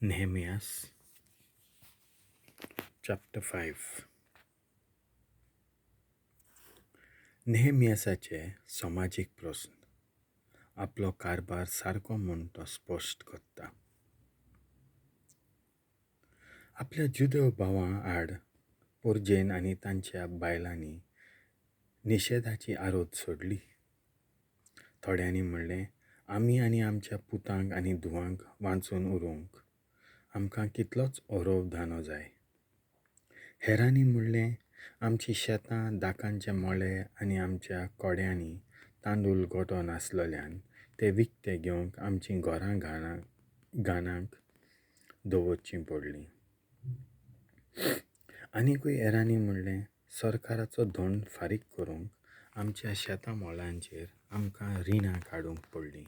Nehemias chapter 5. नेहेमियासाचे समाजीक प्रस्न आपलो कारभार सारको म्हूण तो स्पश्ट करता. आपल्या जुदेव भावां आड पोरजेन आनी तांच्या बायलांनी निशेधाची आरोद सोडली. थोड्यांनी म्हणलें, आमी आनी आमच्या पुतांक आनी धुवांक वांचून उरोवंक आमकां कितलोच ओरोव दानो जाय. हेरांनी म्हणलें, आमची शेतां, दाकांचे मोळे आनी आमच्या कोड्यांनी तांदूळ गोटो नासलोल्यान ते विकते घेवंक आमचीं घरां घाणाक दवरचीं पडलीं. आनिकूय हेरांनी म्हणलें, सरकाराचो धोंड फारीक करूंक आमच्या शेतां मोळांचेर आमकां रिणां काडूंक पडलीं.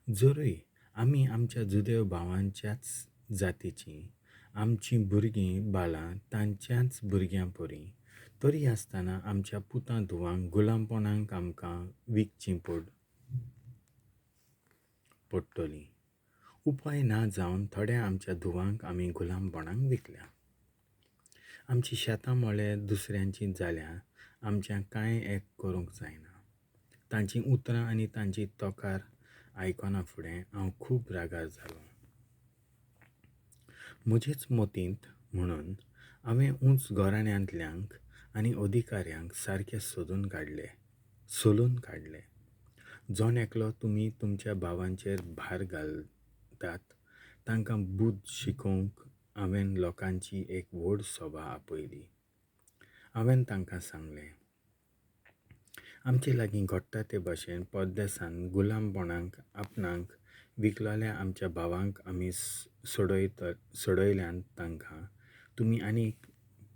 जरूय आमी आमच्या जुदेव भावांच्याच जातीचीं, आमचीं भुरगीं बाळां तांच्याच भुरग्यां परी, तरी आसतना आमच्या पुतां धुवांक गुलामपणाक आमकां विकचीं पडटलीं. उपाय ना जावन थोड्या आमच्या धुवांक आमी गुलामपणाक विकल्या. आमची शेतां मोळे दुसऱ्यांची जाल्या आमच्या कांय एक करूंक जायना. तांचीं उतरां आनी तांची तोकार आयकना फुडें हांव खूब रागार जालो. म्हजेच मतींत म्हणून हांवें उंच घराण्यांतल्यांक आनी अधिकाऱ्यांक सारके सोदून काडले, सोलून काडले. जण एकलो तुमी तुमच्या भावांचेर भार घालतात तांकां बूद शिकोवंक हांवें लोकांची एक व्हड सभा आपयली. हांवें तांकां सांगलें, आमचे लागीं घडटा ते भशेन परदेसान गुलामपणाक आपणाक विकलोल्या आमच्या भावांक आमी सोडयल्यान तांकां तुमी आनीक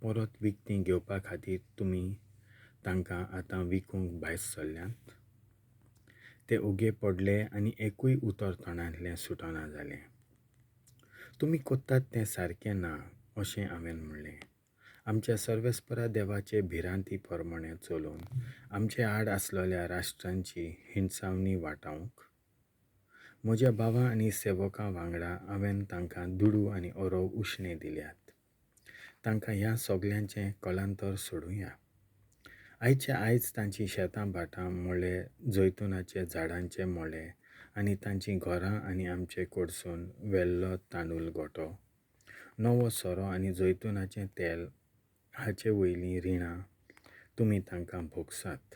परत विकतीं घेवपा खातीर तुमी तांकां आतां विकूंक भायर सरल्यात. ते ओगे पडले आनी एकूय उतर तोंडांतलें सुटना जालें. तुमी कोत्तात तें सारकें ना अशें हांवें म्हणलें. आमच्या सर्वेस्परा देवाचे भिरांती प्रमाणें चलोवन आमचे आड आसलेल्या राष्ट्रांची हिणसावणी वाटावंक म्हज्या भावां आनी सेवकां वांगडा हांवें तांकां दुडू आनी ओरोव उश्णे दिल्यात. तांकां ह्या सगल्यांचें कलांतर सोडुया. आयचे आयज तांचीं शेतां भाटां मोळे, जैतुनाचे झाडांचे मोळे आनी तांचीं घरां आनी आमचे कडसून वेल्लो तांदूळ गोटो, नवो सोरो आनी जैतुनाचें तेल हाचे वयलीं रिणां तुमी तांकां भोगसात.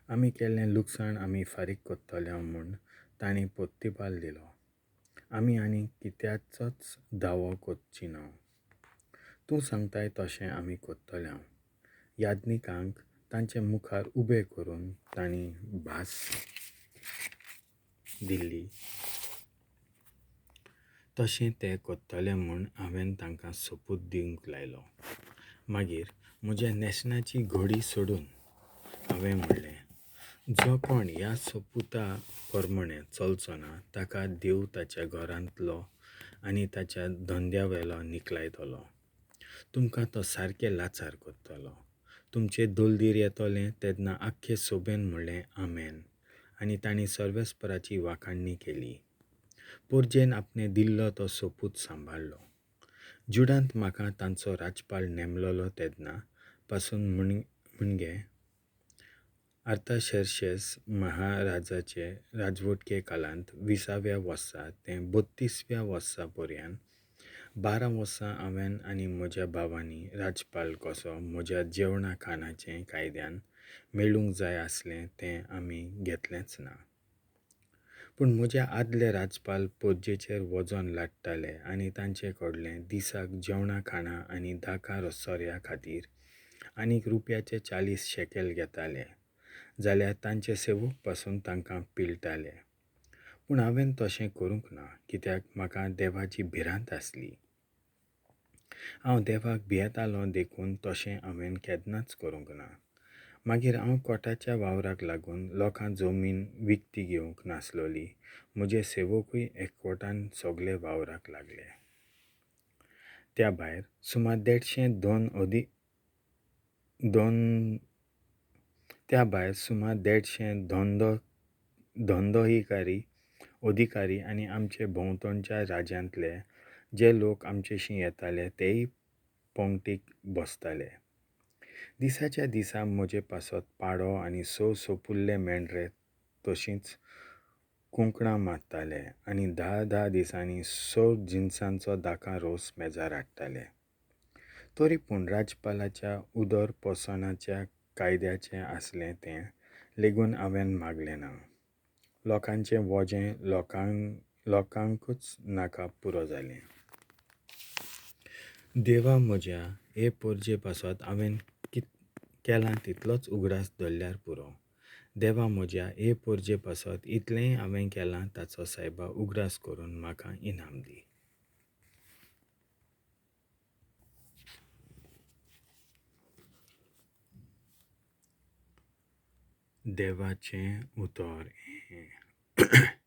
आमी केल्लें लुकसाण आमी फारीक करतले म्हूण तांणी पोत्तिपाल दिलो. आमी आनी कित्याचोच दावो करची ना. तूं सांगताय तशें आमी करतले. याज्ञिकांक तांचे मुखार उबे करून तांणी भास दिल्ली तशें ते करतले म्हूण हांवें तांकां सोपूत दिवंक लायलो. मागीर म्हज्या न्हेसणाची घडी सोडून हांवें म्हणलें, जो कोण ह्या सोपुता प्रमाणें चलचो ना ताका देव ताच्या घरांतलो आनी ताच्या धंद्या वेलो निकलायतलो. तुमकां तो सारकें लाचार करतलो. तुमचे दलदीर येतलें तेन्ना आख्खे सोबेन म्हणलें आमेन आनी तांणी सर्वेस्पराची वाखाणणी केली. पोरजेन आपणें दिल्लो तो सोपूत सांबाळ्ळो. जुडांत म्हाका तांचो राजपाल नेमलोलो तेन्ना पासून म्हणजे आर्ताशेर्शेस महाराजाचे राजवटके काळांत 20व्या वर्सा ते 32व्या वर्सा पर्यंत 12 वर्सां हांवें आनी म्हज्या भावांनी राजपाल कसो म्हज्या जेवणा खाणाचें कायद्यान मेळूंक जाय आसलें तें आमी घेतलेंच ना. पूण म्हज्या आदले राजपाल पोरजेचेर वजन लाडटाले आनी तांचे कडलें दिसाक जेवणा खाणां आनी दाका सोऱ्या खातीर आनीक रुपयाचे 40 शेकेल घेताले, जाल्यार तांचे सेवक पासून तांकां पिळटाले. पूण हांवें तशें करूंक ना, कित्याक म्हाका देवाची भिरांत आसली. हांव देवाक भियेतालो देखून तशें हांवें केन्नाच करूंक ना. मागीर हांव कोटाच्या वावराक लागून लोकां जमीन विकती घेवंक नासलोली. म्हजे सेवकूय एकवटान सगले वावराक लागले. त्या भायर सुमार 150 त्या भायर सुमार 150 धंदोहिकारी अधिकारी आनी आमचे भोंवतणच्या राज्यांतले जे लोक आमचेशीं येताले तेय पंगतीक बसताले. दिसाच्या दिसा म्हजे पासत पाडो आनी स सोपुल्ले मेंढरे तशींच कुंकणां मारताले आनी धा धा दिसांनी स जिनसांचो दाका रोस मेजार हाडटाले. तरी पूण राजपालाच्या उदर पोसणाच्या कायद्याचें आसलें तें लेगून हांवें मागलें ना. लोकांचें वजें लोकांकूच नाका पुरो जालें. देवा म्हज्या, हे परजे पासत हांवें केलां तितलोच उगडास धरल्यार पुरो. देवा म्हज्या, हे परजे पासत इतलेंय हांवें केलां ताचो सायबा उगडास करून म्हाका इनाम दी. देवाचें उतर हें.